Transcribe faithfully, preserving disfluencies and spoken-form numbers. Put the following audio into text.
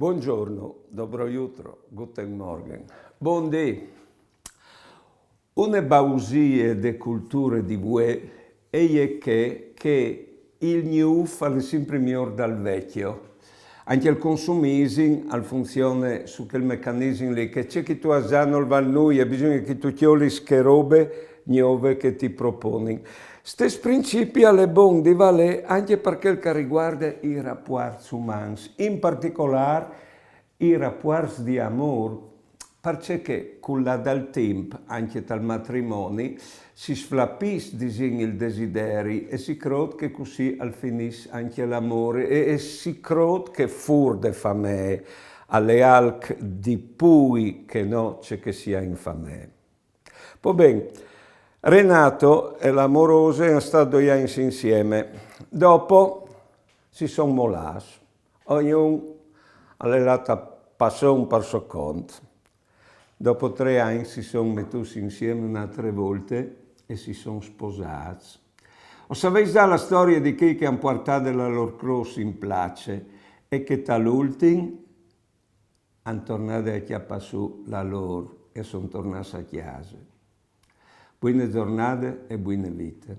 Buongiorno, dobro jutro, guten Morgen. Bundì. Une bausie de culture di vuê e je che, che il gnûf al è simpri miôr dal vecjo. Ancje il consumisim al funzione su chel mecanisim li, che ce che tu âs za nol val nuie, bisugne che tu cjolis chê robe gnove che ti proponin. Stes principi al è bon di valê ancje par chel che al rivuarde i rapuarts umans, in particolâr i rapuarts di amôr, parcè che cul lâ dal timp, ancje tal matrimoni, si sflapìs, disìn, il desideri e si crôt che cussì al finìs ancje l'amôr e, e si crôt che fûr de famee al è alc di plui che no ce che si à in famee. Po ben, Renato e la morose a àn stât doi agns insiemi. Dopo si son molâts. Ognun al è lât a passâ un par so cont. Dopo trê agns si son metûts insiemi une altre volte e si son sposâts. O savês za la storie di chei che a àn puartade la lôr crôs in place e che tal ultin a àn tornade a cjapâ sù la lôr e a son tornâts a cjase. Buine zornade e buine vite.